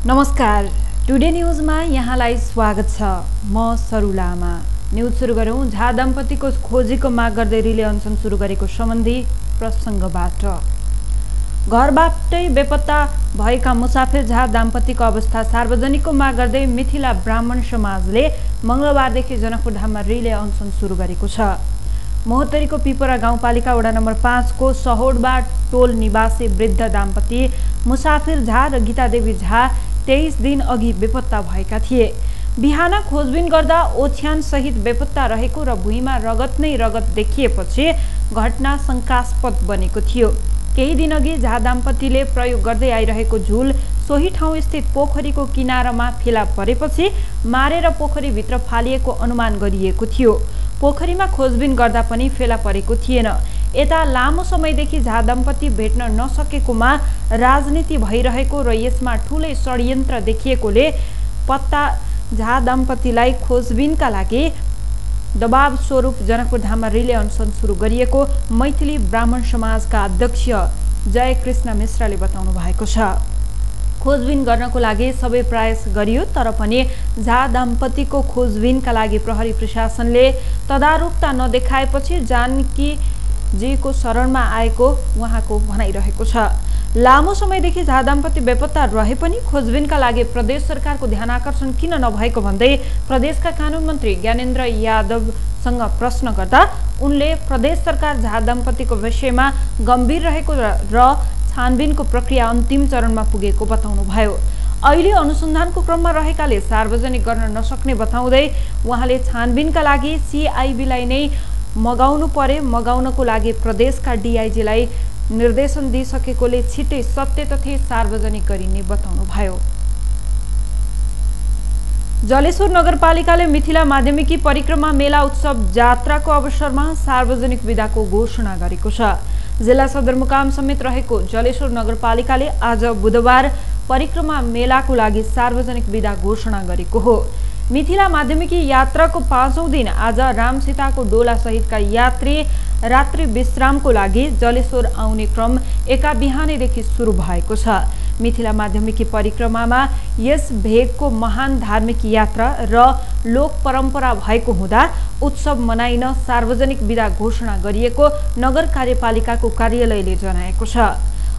नमस्कार, टुडे न्यूजमा यहाँलाई स्वागत छ। म सरुलामा। न्यूज सुरु गरौँ। झा दम्पतिको खोजीको माग गर्दै रिले अनसन सुरु गरेको सम्बन्धी प्रसङ्गबाट। घरबाटै बेपत्ता भएका मुसाफिर झा दाम्पतिको अवस्था सार्वजनिकको माग गर्दै मिथिला ब्राह्मण समाजले मंगलबारदेखि जनकपुरधाममा रिले अनसन सुरु गरेको छ। महोत्तरीको पिपरा गाउँपालिका वडा नम्बर 5 को सहोडबा टोल निवासी वृद्ध दाम्पति मुसाफिर झा र गीतादेवी झा 23 दिन अघि बेपत्ता भएका थिए। बिहान खोजबिन गर्दा ओछ्यान सहित बेपत्ता रहेको र भुइँमा रगत नै रगत देखिएपछि घटना शंकास्पद बनेको थियो। केही दिन अघि झा दाम्पतिले प्रयोग गर्दै आइरहेको झुल सोही ठाउँ स्थित पोखरीको किनारामा फेला परेपछि मारेर पोखरीभित्र फालिएको अनुमान गरिएको थियो। पोखरीमा खोजबिन गर्दा पनि फेला परेको थिएन। यता लामो समयदेखि झा दम्पति भेट्न नसकेकोमा राजनीति भइरहेको र यसमा ठूलै षड्यन्त्र देखिएकोले पत्ता झा दम्पतिलाई खोजबिनका लागि दबाव स्वरूप जनकपुरधाममा रिले अनसन सुरु गरिएको मैथिली ब्राह्मण समाजका अध्यक्ष जयकृष्ण मिश्रले बताउनु भएको छ। खोजबिन गर्नको लागि सबै प्रयास गरियो, तर पनि झा दम्पतिको खोजबिनका लागि प्रहरी प्रशासनले तदारुकता नदेखाएपछि जानकीजीको शरणमा आएको उहाँको भनाइरहेको छ। लामो समयदेखि झा दम्पति बेपत्ता रहे पनि खोजबिनका लागि प्रदेश सरकारको ध्यान आकर्षण किन नभएको भन्दै प्रदेशका कानून मन्त्री ज्ञानेन्द्र यादवसँग प्रश्न गर्दा उनले प्रदेश सरकार झा दम्पतिको विषयमा गम्भीर रहेको र छानबिनको प्रक्रिया अन्तिम चरणमा पुगेको बताउनुभयो। अहिले अनुसन्धानको क्रममा रहेकाले सार्वजनिक गर्न नसक्ने बताउँदै उहाँले छानबिनका लागि सिआइबीलाई नै मगाउनको लागि प्रदेशका डिआइजीलाई निर्देशन दिइसकेकोले छिट्टै सत्य तथ्य सार्वजनिक गरिने बताउनुभयो। जलेश्वर नगरपालिकाले मिथिला माध्यमिकी परिक्रमा मेला उत्सव जात्राको अवसरमा सार्वजनिक बिदाको घोषणा गरेको छ। जिल्ला सदरमुकाम समेत रहेको जलेश्वर नगरपालिकाले आज बुधबार परिक्रमा मेलाको लागि सार्वजनिक बिदा घोषणा गरेको हो। मिथिला माध्यमिकी यात्राको 5औं दिन आज रामसीताको डोला सहितका यात्री रात्रि विश्रामको लागि जलेश्वर आउने क्रम एका बिहानैदेखि सुरु भएको छ। मिथिला माध्यमिकी परिक्रमामा यस भेगको महान धार्मिक यात्रा र लोक परम्परा भएको हुँदा उत्सव मनाइन सार्वजनिक बिदा घोषणा गरिएको नगर कार्यपालिकाको कार्यालयले जनाएको छ।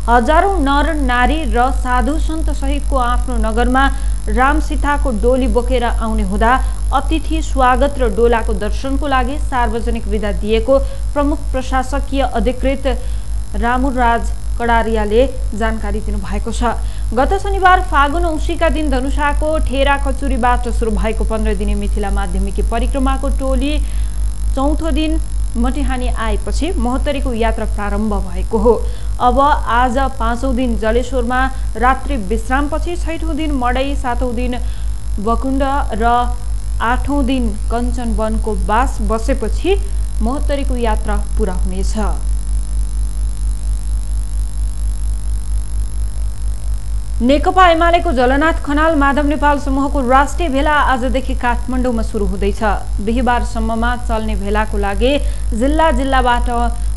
हजारौं नर नारी र साधु सन्त सहितको आफ्नो नगरमा रामसीताको डोली बोकेर आउने हुँदा अतिथि स्वागत र डोलाको दर्शनको लागि सार्वजनिक बिदा दिएको प्रमुख प्रशासकीय अधिकृत रामुराज कडारियाले जानकारी दिनुभएको छ। गत शनिबार फागुन औँसीका दिन धनुषाको ठेरा कचुरीबाट सुरु भएको 15 दिने मिथिला माध्यमिकी परिक्रमाको टोली चौथो दिन मटिहानी आएपछि महोत्तरीको यात्रा प्रारम्भ भएको हो। अब आज 5औं दिन जलेश्वरमा रात्रि विश्रामपछि 6औं दिन मडै, 7औं दिन बकुण्ड र 8औं दिन कञ्चनवनको बास बसेपछि महोत्तरीको यात्रा पूरा हुनेछ। नेकपा एमालेको जलनाथ खनाल माधव नेपाल समूहको राष्ट्रिय भेला आजदेखि काठमाडौँमा सुरु हुँदैछ। बिहीबारसम्ममा चल्ने भेलाको लागि जिल्लाबाट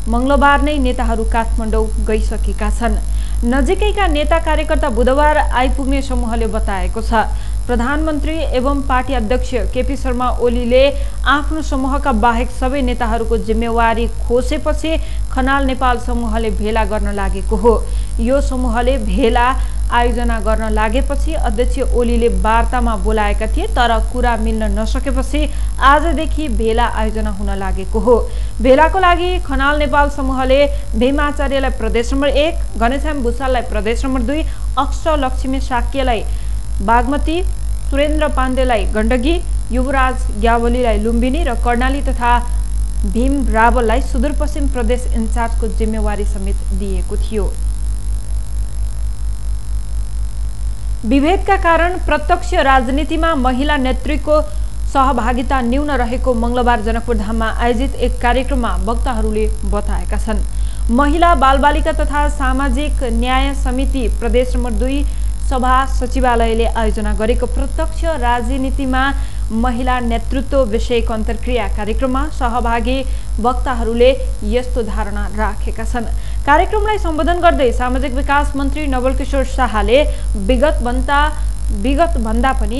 मंगलबार नै नेताहरू काठमाडौँ गइसकेका छन्। नजिकैका नेता कार्यकर्ता बुधबार आइपुग्ने समूहले बताएको छ। प्रधानमन्त्री एवं पार्टी अध्यक्ष केपी शर्मा ओलीले आफ्नो समूहका बाहेक सबै नेताहरूको जिम्मेवारी खोसेपछि खनाल नेपाल समूहले भेला गर्न लागेको हो। यो समूहले भेला आयोजना गर्न लागेपछि अध्यक्ष ओलीले वार्तामा बोलाएका थिए, तर कुरा मिल्न नसकेपछि आजदेखि भेला आयोजना हुन लागेको हो। भेलाको लागि खनाल नेपाल समूहले भीमाचार्यलाई प्रदेश नम्बर 1, गणेशराम भुसाललाई प्रदेश नम्बर 2, अक्षलक्ष्मी साक्यलाई बागमती, सुरेन्द्र पाण्डेलाई गण्डकी, युवराज ग्यावलीलाई लुम्बिनी र कर्णाली तथा भीम रावललाई सुदूरपश्चिम प्रदेश इन्चार्जको जिम्मेवारी समेत दिएको थियो। विभेदका कारण प्रत्यक्ष राजनीतिमा महिला नेतृत्वको सहभागिता न्यून रहेको मंगलबार जनकपुरधाममा आयोजित एक कार्यक्रममा वक्ताहरूले बताएका छन्। महिला बालबालिका तथा सामाजिक न्याय समिति प्रदेश नम्बर 2 सभा सचिवालयले आयोजना गरेको प्रत्यक्ष राजनीतिमा महिला नेतृत्व विषयक अन्तर्क्रिया कार्यक्रममा सहभागी वक्ताहरूले यस्तो धारणा राखेका छन्। कार्यक्रमलाई सम्बोधन गर्दै सामाजिक विकास मन्त्री नवल किशोर शाहले विगत भन्दा विगत भन्दा पनि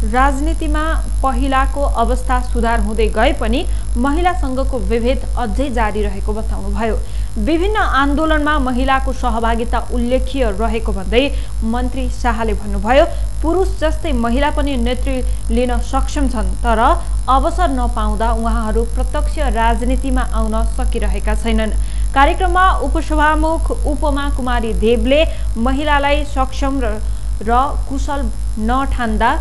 राजनीतिमा पहिलाको अवस्था सुधार हुँदै गए पनि महिलासँगको विभेद अझै जारी रहेको बताउनुभयो। विभिन्न आन्दोलनमा महिलाको सहभागिता उल्लेख्य रहेको भन्दै मन्त्री शाहले भन्नुभयो, पुरुष जस्तै महिला पनि नेतृत्व लिन सक्षम छन्, तर अवसर नपाउँदा उहाँहरू प्रत्यक्ष राजनीतिमा आउन सकिरहेका छैनन्। कार्यक्रममा उपसभामुख उपमा कुमारी देवले महिलालाई सक्षम र कुशल नठान्दा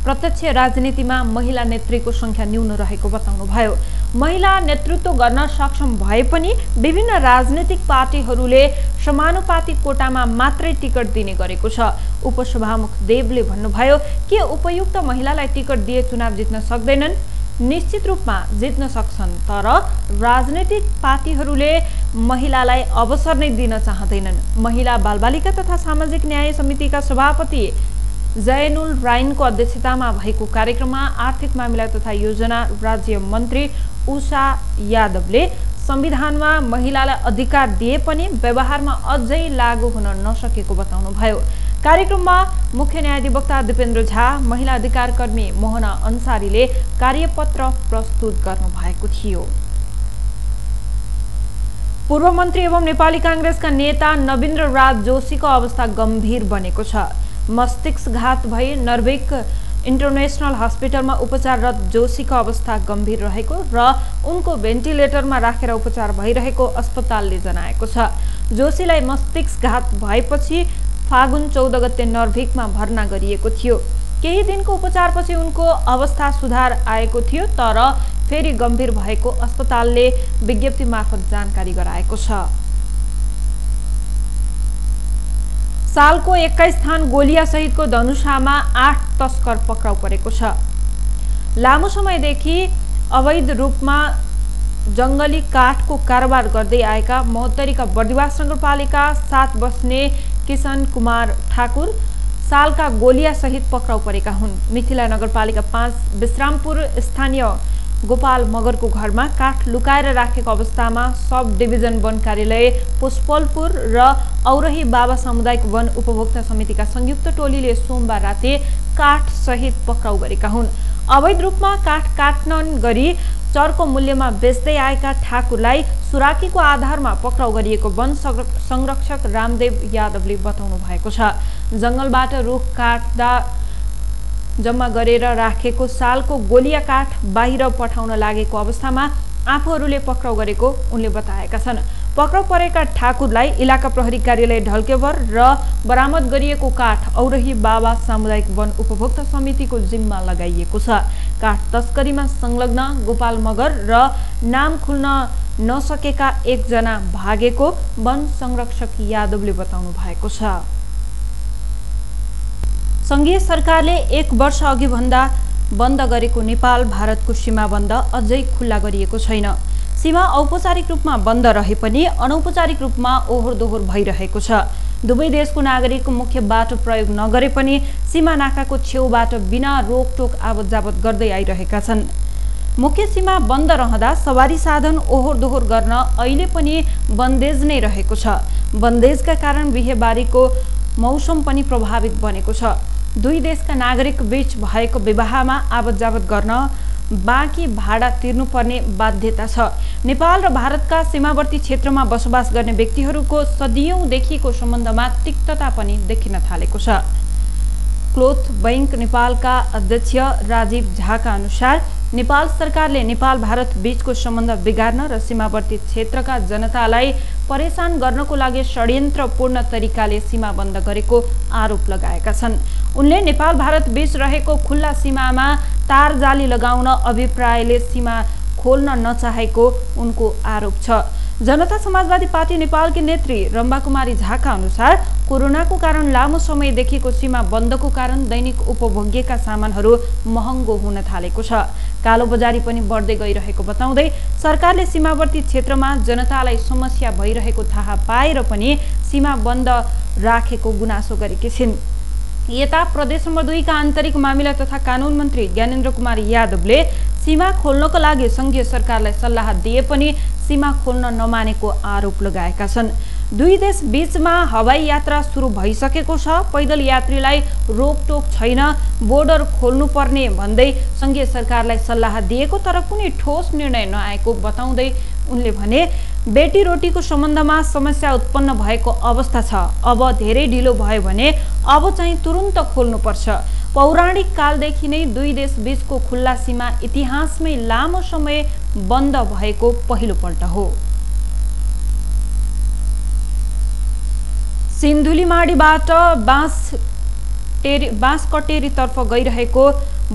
प्रत्यक्ष राजनीतिमा महिला नेत्रीको संख्या न्यून रहेको बताउनुभयो। महिला नेतृत्व गर्न सक्षम भए पनि विभिन्न राजनीतिक पार्टीहरूले समानुपातिक कोटामा मात्रै टिकट दिने गरेको छ। उपसभामुख देवले भन्नुभयो, के उपयुक्त महिलालाई टिकट दिए चुनाव जित्न सक्दैनन्? निश्चित रूपमा जित्न सक्छन्, तर राजनीतिक पार्टीहरूले महिलालाई अवसर नै दिन चाहँदैनन्। महिला बालबालिका तथा सामाजिक न्याय समितिका सभापति जैनुल राइनको अध्यक्षतामा भएको कार्यक्रममा आर्थिक मामिला तथा योजना राज्य मन्त्री उषा यादवले संविधानमा महिलालाई अधिकार दिए पनि व्यवहारमा अझै लागू हुन नसकेको बताउनुभयो। कार्यक्रममा मुख्य न्यायाधिवक्ता दिपेन्द्र झा, महिला अधिकार कर्मी मोहना अन्सारीले कार्यपत्र प्रस्तुत गर्नुभएको थियो। पूर्व मन्त्री एवं नेपाली कांग्रेसका नेता नवीन्द्र राज जोशीको अवस्था गम्भीर बनेको छ। मस्तिष्कघात भई नर्भिक इन्टरनेशनल हस्पिटलमा उपचाररत जोशीको अवस्था गम्भीर रहेको र उनको भेन्टिलेटरमा राखेर उपचार भइरहेको अस्पतालले जनाएको छ। जोशीलाई मस्तिष्कघात भएपछि फागुन 14 गते नर्भिकमा भर्ना गरिएको थियो। केही दिनको उपचारपछि उनको अवस्था सुधार आएको थियो, तर फेरि गम्भीर भएको अस्पतालले विज्ञप्ति मार्फत जानकारी गराएको छ। सालको 21 थान गोलिया सहितको धनुषामा 8 तस्कर पक्राउ परेको छ। लामो समयदेखि अवैध रूपमा जंगली काठको कारोबार गर्दै आएका महोत्तरीका बर्दिवास नगरपालिका 7 बस्ने किशन कुमार ठाकुर सालका गोलिया सहित पक्राउ परेका हुन्। मिथिला नगरपालिका 5 विश्रामपुर स्थानीय गोपाल मगरको घरमा काठ लुकाएर राखेको अवस्थामा सब डिभिजन वन कार्यालय पुष्पलपुर र औरही बाबा सामुदायिक वन उपभोक्ता समितिका संयुक्त टोलीले सोमबार राति काठ सहित पक्राउ गरेका हुन्। अवैध रूपमा काठ काट्न गरी चरको मूल्यमा बेच्दै आएका ठाकुरलाई सुराकीको आधारमा पक्राउ गरिएको वन संरक्षक रामदेव यादवले बताउनु भएको छ। जंगलबाट रुख काट्दा जम्मा गरेर राखेको सालको गोलिया काठ बाहिर पठाउन लागेको अवस्थामा आफूहरूले पक्राउ गरेको उनले बताएका छन्। पक्राउ परेका ठाकुरलाई इलाका प्रहरी कार्यालय ढल्केवर र बरामद गरिएको काठ औरही बाबा सामुदायिक वन उपभोक्ता समितिको जिम्मा लगाइएको छ। काठ तस्करीमा संलग्न गोपाल मगर र नाम खुल्न नसकेका एकजना भागेको वन संरक्षक यादवले बताउनु भएको छ। संघीय सरकारले 1 वर्ष अघि भन्दा बन्द गरेको नेपाल भारतको सीमा बन्द अझै खुल्ला गरिएको छैन। सीमा औपचारिक रूपमा बन्द रहे पनि अनौपचारिक रूपमा ओहोर दोहोर भइरहेको छ। दुवै देशको नागरिक मुख्य बाटो प्रयोग नगरे पनि सीमा नाकाको छेउबाट बिना रोकटोक आवत जावत गर्दै आइरहेका छन्। मुख्य सीमा बन्द रहँदा सवारी साधन ओहोर दोहोर गर्न अहिले पनि बन्देज नै रहेको छ। बन्देजका कारण बिहेबारीको मौसम पनि प्रभावित बनेको छ। दुई देशका नागरिक बीच भएको विवाहमा आवत जावत गर्न बाँकी भाडा तिर्नुपर्ने बाध्यता छ। नेपाल र भारतका सीमावर्ती क्षेत्रमा बसोबास गर्ने व्यक्तिहरूको सदियौंदेखिको सम्बन्धमा तिक्तता पनि देखिन थालेको छ। क्लोथ बैंक नेपालका अध्यक्ष राजीव झाका अनुसार नेपाल सरकारले नेपाल भारत बीचको सम्बन्ध बिगार्न र सीमावर्ती क्षेत्रका जनतालाई परेशान गर्नको लागि षड्यन्त्रपूर्ण तरिकाले सीमा बन्द गरेको आरोप लगाएका छन्। उनले नेपाल भारत बीच रहेको खुल्ला सीमामा तार जाली लगाउन अभिप्रायले सीमा खोल्न नचाहेको उनको आरोप छ। जनता समाजवादी पार्टी नेपालकी नेत्री रम्बा कुमारी झाका अनुसार कोरोनाको कारण लामो समयदेखिको सीमा बन्दको कारण दैनिक उपभोग्यका सामानहरू महँगो हुन थालेको छ। कालो बजारी पनि बढ्दै गइरहेको बताउँदै सरकारले सीमावर्ती क्षेत्रमा जनतालाई समस्या भइरहेको थाहा पाएर पनि सीमा बन्द राखेको गुनासो गरेकी छिन्। यता प्रदेश नम्बर 2 का आन्तरिक मामिला तथा कानून मन्त्री ज्ञानेन्द्र कुमार यादवले सीमा खोल्नको लागि संघीय सरकारलाई सल्लाह दिए पनि सीमा खोल्न नमानेको आरोप लगाएका छन्। दुई देश बीचमा हवाई यात्रा सुरु भइसकेको छ। पैदल यात्रीलाई रोकटोक छैन, बोर्डर खोल्नुपर्ने भन्दै संघीय सरकारलाई सल्लाह दिएको तर कुनै ठोस निर्णय नआएको बताउँदै उनले भने बेटी रोटीको सम्बन्धमा समस्या उत्पन्न भएको अवस्था छ। अब धेरै ढिलो भयो भने अब चाहिँ तुरुन्त खोल्नुपर्छ। पौराणिक कालदेखि नै दुई देश बीचको खुल्ला सीमा इतिहासमै लामो समय बन्द भएको पहिलो पल्ट हो। सिन्धुलीमाढीबाट बाँसकटेरीतर्फ गइरहेको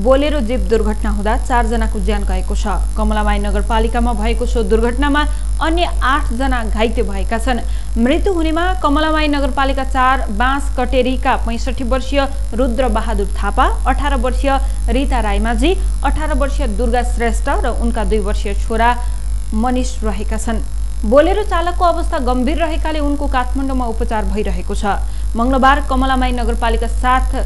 बोलेरो जीप दुर्घटना हुँदा 4 जनाको ज्यान गएको छ। कमलामाई नगरपालिकामा भएको सो दुर्घटनामा अन्य 8 जना घाइते भएका छन्। मृत्यु हुनेमा कमलामाई नगरपालिका 4 बाँसकटेरीका 65 वर्षीय रुद्र बहादुर थापा, 18 वर्षीय रीता राईमाझी, 18 वर्षीय दुर्गा श्रेष्ठ र उनका 2 वर्षीय छोरा मनिष रहेका छन्। बोलेरो चालकको अवस्था गम्भीर रहेकाले उनको काठमाडौँमा उपचार भइरहेको छ। मंगलबार कमलामाई नगरपालिका 7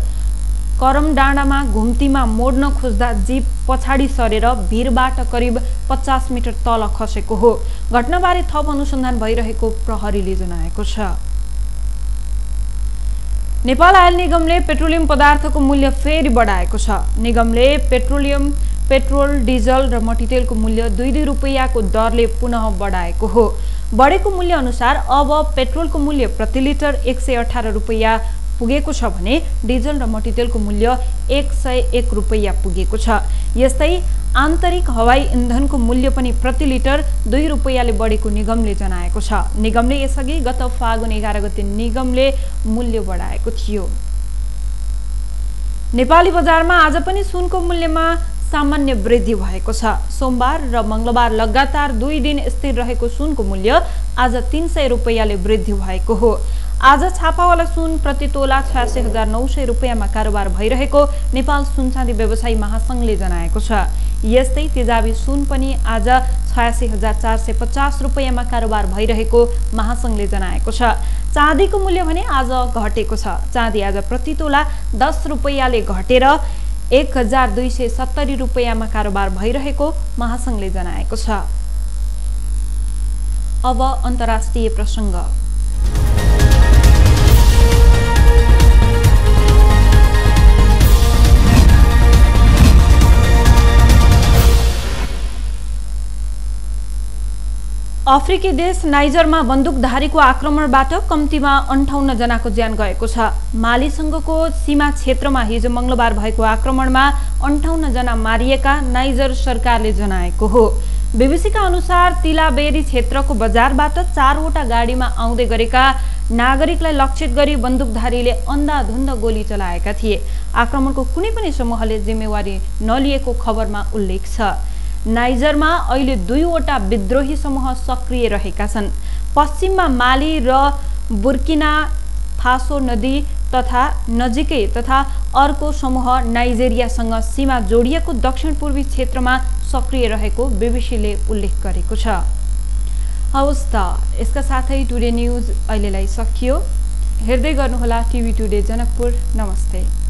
करमडाँडामा घुम्तीमा मोड्न खोज्दा जीप पछाडि सरेर भिरबाट करिब 50 मिटर तल खसेको हो। घटनाबारे थप अनुसन्धान भइरहेको प्रहरीले जनाएको छ। नेपाल आयल निगमले पेट्रोलियम पदार्थको मूल्य फेरि बढाएको छ। निगमले पेट्रोल, डिजल र मट्टीतेलको मूल्य 2 रुपैयाँको दरले पुनः बढाएको हो। बढेको मूल्य अनुसार अब पेट्रोलको मूल्य प्रति लिटर 118 रुपैयाँ पुगेको छ भने डिजल र मट्टीतेलको मूल्य 101 रुपैयाँ पुगेको छ। यस्तै आन्तरिक हवाई इन्धनको मूल्य पनि प्रति लिटर 2 रुपैयाँले बढेको निगमले जनाएको छ। निगमले यसअघि गत फागुन 11 गते निगमले मूल्य बढाएको थियो। नेपाली बजारमा आज पनि सुनको मूल्यमा सामान्य वृद्धि भएको छ। सोमबार र मंगलबार लगातार 2 दिन स्थिर रहेको सुनको मूल्य आज 300 रुपैयाँले वृद्धि भएको हो। आज छापावाला सुन प्रति तोला 86,900 रुपैयाँमा कारोबार भइरहेको नेपाल सुनचाँदी व्यवसायी महासंघले जनाएको छ। यस्तै तेजाबी सुन पनि आज 86,450 रुपैयाँमा कारोबार भइरहेको महासंघले जनाएको छ। चाँदीको मूल्य भने आज घटेको छ। चाँदी आज प्रति तोला 10 रुपैयाँले घटेर 1,270 रुपैयाँमा कारोबार भइरहेको महासंघले जनाएको छ। अब अन्तर्राष्ट्रिय प्रसंग। अफ्रिकी देश नाइजरमा बन्दुकधारीको आक्रमणबाट कम्तीमा 58 जनाको ज्यान गएको छ। मालीसँगको सीमा क्षेत्रमा हिजो मंगलबार भएको आक्रमणमा 58 जना मारिएका नाइजर सरकारले जनाएको हो। बीबीसीका अनुसार तिलाबेरी क्षेत्रको बजारबाट 4 वटा गाडीमा आउँदै गरेका नागरिकलाई लक्षित गरी बन्दुकधारीले अन्धाधुन्ध गोली चलाएका थिए। आक्रमणको कुनै पनि समूहले जिम्मेवारी नलिएको खबरमा उल्लेख छ। नाइजरमा अहिले 2 वटा विद्रोही समूह सक्रिय रहेका छन्। पश्चिममा माली र बुर्किना फासो नदी तथा नजिकै तथा अर्को समूह नाइजेरियासँग सीमा जोडिएको दक्षिण पूर्वी क्षेत्रमा सक्रिय रहेको बीबीसीले उल्लेख गरेको छ। हवस् त, यसका साथै टुडे न्यूज अहिलेलाई सकियो। हेर्दै गर्नुहोला टिभी टुडे जनकपुर। नमस्ते।